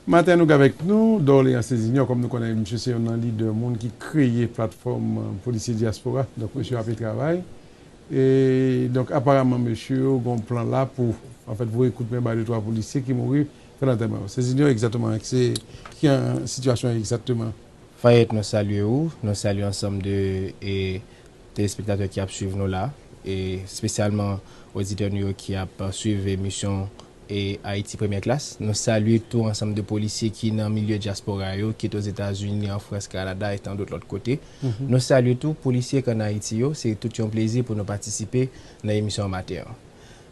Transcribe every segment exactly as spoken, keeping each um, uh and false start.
Maten nou gen avèk nou Dorléans Césignon, kòm nou konnen, misye se youn nan lidè moun ki kreye platfòm, euh, polisye dyaspora. Donk, misye ap travay. E, donk, aparaman, mesye yo gen plan la pou, anfèt, voye kout men bay de twa polisye ki mouri, fè lantèman yo. Césignon, egzakteman, se ki an sitiyasyon egzakteman? Fayet, nou salye ou, nou salye ansanm de, e, telespektatè ki ap swiv nou la, e espesyalman oditè nou yo ki ap swiv emisyon, e, Ayiti Premyè Klas. Nou salye tou ansanm de polisye ki nan milye dyaspora yo, kit Ozetazini, an Frans, Kanada, e tandòt lòt kote. Nou salye tou polisye k ann Ayiti yo. Se tout yon plezi pou nou patisipe nan emisyon an maten an.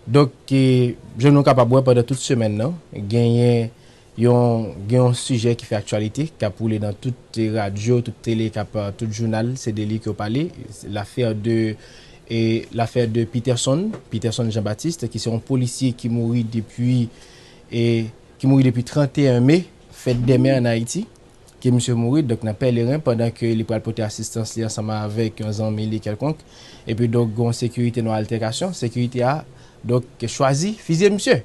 Donk, e, jan nou kapab wè pandan tout semèn nan, genyen yon, gen yon sijè ki fè aktyalite, k ap woule nan tout radyo, tout tele, k ap, euh, tout jounal, se de li ke yo pale. Lafè de, e, lafè de Peterson, Peterson Jean Baptiste, ki se yon polisye ki mouri depi, e, ki mouri depi trant et un me, fèt dè mè ann Ayiti, ke misye mouri, donk, nan Pèleren, pandan ke li pral pote asistans li ansanm avèk yon zanmi li kèlkonk. Epi, donk, gen yon sekirite, nan altèkasyon, sekirite a, donk, chwazi fizye misye.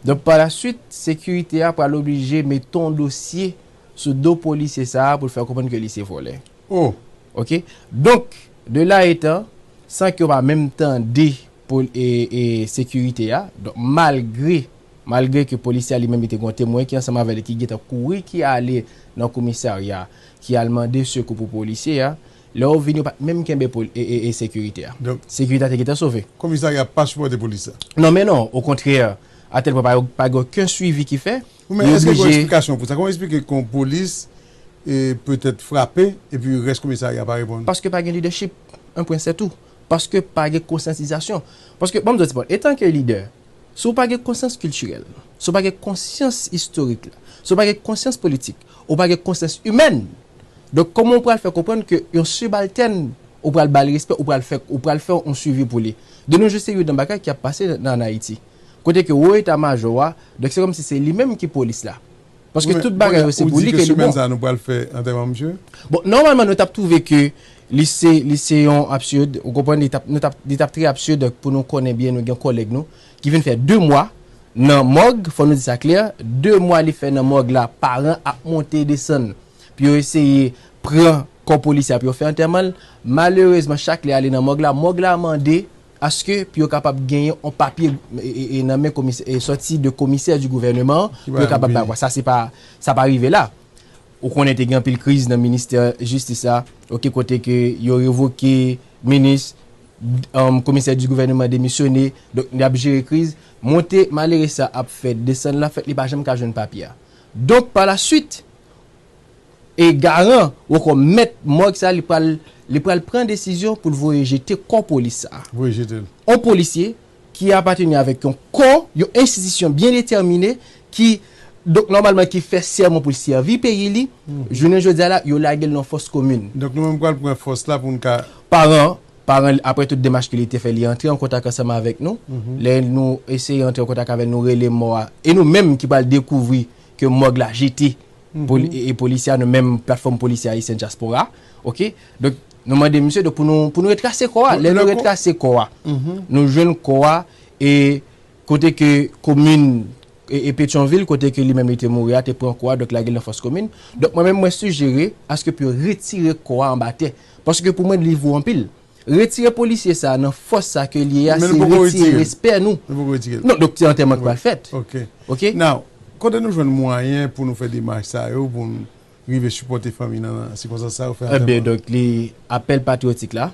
Donk, pa la swit, sekirite a pral oblije mete yon dosye sou do polisye sa a pou l fè konprann ke li se vòlè. Oh! Oke? Donk, de la etan, san ke yo pa menm tande pol-, e, e, sekirite a, donk, malgre, malgre ke polisye a li menm li te gen yon temwen ki ansanm avè li ki gentan kouri, ki ale nan komisarya, ki al mande sekou pou polisye a, lè yo vini, yo pa t menm kenbe pol-, e, e, e sekirite a. Donk, sekirite a te gentan sove. Komisarya pa sipòte polis la? Non, men non, okontrè, atèl pwen pa, pa gen okenn swivi ki fè. Wi, men èske gen yon eksplikasyon pou sa? Kòman eksplike ke yon polis, e, petèt frape, epi rès komisarya pa reponn? Paske pa gen lidèchip, un point c'est tout. Paske pa gen konsyantizasyon. Paske, ban m di w ti pòt, etan ke lidè, si w pa gen konsyans kiltirèl, si w pa gen konsyans istorik la, si w pa gen konsyans politik, ou pa gen konsyans imèn, donk, kòman w pral fè konprann ke yon sibaltèn, ou pral ba l respè, ou pral fè, ou pral fè yon swivi pou li? De nos jours, se youn nan bagay ki ap pase nan, nan Ayiti. Kote ke wo eta majò a, donk, se kòmsi se li menm ki polis la. Paske tout bagay yo se pou li ke li bon. Ou di ke semèn sa a nou pral fè antèman misye? Bon, nòmalman, nou t ap twouve ke li se, li se yon absid, ou konprann, li t ap, nou t ap, li t ap trè absid pou nou konnen byen, nou gen kòlèg nou ki vin fè de mwa nan mòg, fò nou di sa klè, de mwa li fè nan mòg la, paran ap monte desann pou yo eseye pran kò polisye a pou yo fè antèman l. Malerezman, chak lè ale nan mòg la, mòg la mande aske pou yo kapab genyen yon papye, e, e, e, nan men komis-, e, sòti de komisè di gouvèneman an, pou yo kapab bay vwa. Sa se pa, sa pa rive la. Ou konnen te gen anpil kriz nan ministè jistis la, oke, kote ke yo revoke minis, um, komisè di gouvèneman demisyone, donk, y ap jere kriz. Monte malere sa ap fèt, desann la fèt, li pa janm ka jwenn papye a. Donk, pa la swit, e garan, ou ankò mèt mòg sa, li pral, li pral pran desizyon pou l voye jete kò polis sa. Voye jete l. On polisye ki apateni avèk yon kò, yon enstitisyon byen detèmine, ki, donk, nòmalman, ki fè sèman pou l sèvi peyi li, jounen jodi a la, yo lage l nan fòs komin. Donk, nou menm pral pran fòs la pou n ka. Paran, paran, apre tout demach ke li te fè, li antre an kontak ansanm avèk nou. Lè nou eseye antre an kontak avè l, nou rele mò a. E nou menm ki pral dekouvri ke mòg la jete. Poli-, e, e polisye a, nou menm platfòm polisye ayisyen dyaspora, oke? Donk, nou mande misye, donk, pou nou, pou nou retrase kò a. Lè nou retrase kò a, nou jwenn kò a, e kote ke komin, e, e Petyonvil, kote ke li menm li te mouri a, te pran kò a, donk lage l nan fòs komin. Donk, mwen menm, mwen sijere aske pou yo retire kò a anba tè. Paske pou mwen, li vo anpil. Retire polisye sa a nan fòs sa ke l ye a, se retire respè nou. Men nou poko retire l. Nou poko retire l. Non, donk se antèman k pral fèt. Oke. Oke? Now, kote nou jwenn mwayen pou nou fè demach sa yo, pou n rive sipòte fanmi nan, nan sikonstans sa yo, fè antèman? Ebyen, donk, li apèl patriyotik la,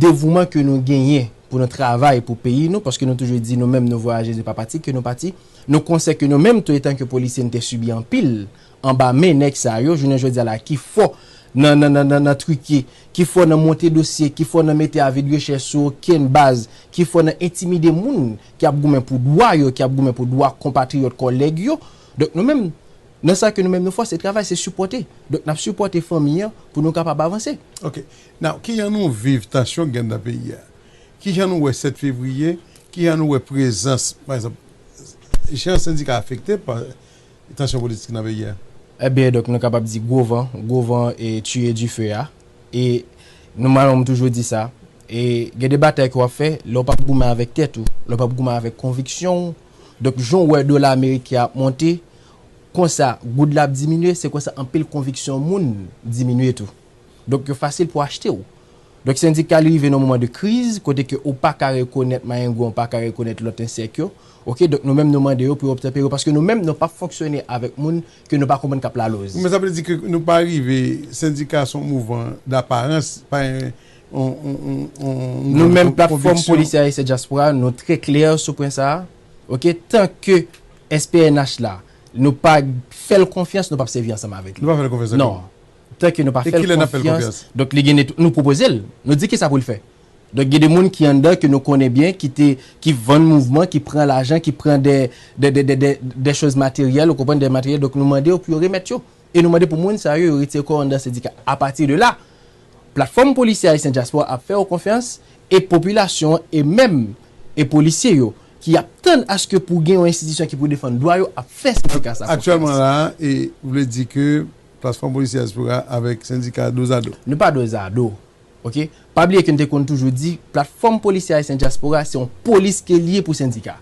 devouman ke nou genyen pou nou travay pou peyi nou, paske nou toujou di nou menm nou vwayaje de pa pati, ke nou pati, nou konsèy ke nou menm tou etan ke polisye nou te sibi anpil anba men nèg sa yo, jounen jodi a la, ki fò nan, nan, nan, nan, nan trike, ki fò nan monte dosye, ki fò nan mete avi de rechèch sou okenn baz, ki fò nan entimide moun ki ap goumen pou dwa yo, ki ap goumen pou dwa konpatriyòt kòlèg yo. Donk, nou menm, nan sa ke nou menm nou fò, se travay, se sipòte. Donk, n ap sipòte fanmi an pou nou kapab avanse. Oke. Now, kijan nou viv tansyon k gen nan peyi a? Kijan nou wè sèt fevriye? Kijan nou wè prezans, pa egzanp, jan sendika afekte pa tansyon politik nan peyi a? Ebyen, donk, nou kapab di gwo van, gwo van e tiye dife a. E nou, mwen menm, m toujou di sa. E gen de batay ke w ap fè, lè w p ap goumen avèk tèt ou, lè w p ap goumen avèk konviksyon w. Donk, jan w wè dola ameriken ap monte, konsa goud la ap diminye, se konsa anpil konviksyon moun diminye tou. Donk, yo fasil pou achte w. Donk, sendika li rive nan moman de kriz, kote ke ou pa ka rekonèt mayengo, ou pa ka rekonèt lòt ensèk yo. Oke, donk nou menm nou mande yo pou yo obtèpe yo, paske nou menm nou p ap fonksyone avèk moun ke nou pa konprann k ap laloz. Men sa vle di ke nou pa rive, sendika se yon mouvman daparans, pa yon, yon, yon, yon, yon Nou menm, Platfòm konviksyon. Polisye Ayisyen Dyaspora, nou trè klè sou pwen sa a. Oke, tan ke S P N H la, nou pa fè l konfyans, nou p ap sèvi ansanm avèk li. Nou pa fè l konfyans ankò. Non. Tan ke nou pa E fè l kilè n ap fè l konfyans, konfyans? Donk li gen, nou pwopoze l. Nou di kisa pou l fè. Donk gen de moun ki anndan ke nou konnen byen, ki te, ki vann mouvman, ki pran lajan, ki pran de, de, de, de, de, de choz materyèl, ou konprann, de materyèl. Donk nou mande yo pou yo remèt yo. E nou mande pou moun sa yo, yo retire kò yo anndan sendika. Apati de la, Platfòm Polisye Ayisyen Dyaspora ap fè yo konfyans, e popilasyon an, e menm, e polisye yo, ki ap tann aske pou gen yon enstitisyon ki pou defann dwa yo, ap fè sendika sa konfyans. Aktyèlman la, e vle di ke Platfòm Polisye Dyaspora avèk sendika dozado. Nou pa dozado. Oke? Pa bliye ke n te konn toujou di, Platfòm Polisye Ayisyen Dyaspora, se yon polis ke l ye pou sendika.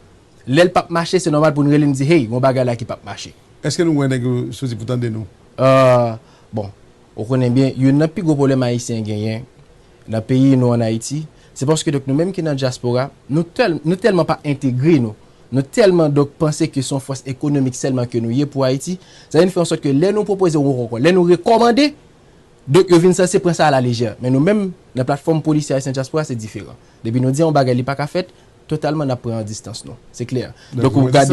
Lè l p ap mache, se nòmal pou n rele n di, hey, gon bagay la ki p ap mache. Èske nou wè nèg yo soti pou tande nou? Euh, bon, ou konnen byen, youn nan pi gwo pwoblèm ayisyen genyen nan peyi nou ann Ayiti, se paske, donk, nou menm ki nan dyaspora, nou tèl-, nou tèlman pa entegre nou, nou tèlman, donk, panse ke se yon fòs ekonomik sèlman ke nou ye pou Ayiti, sa vin fè an sòt ke lè nou pwopoze yon rankont, lè nou rekòmande, donk, yo vin sanse pran sa alalejè. Men nou menm, nan Platfòm Polisye Ayisyen Dyaspora, se diferan. Depi nou di yon bagay, li pa ka fèt, totalman n ap pran distans nou. Se klè. Donk, ou gade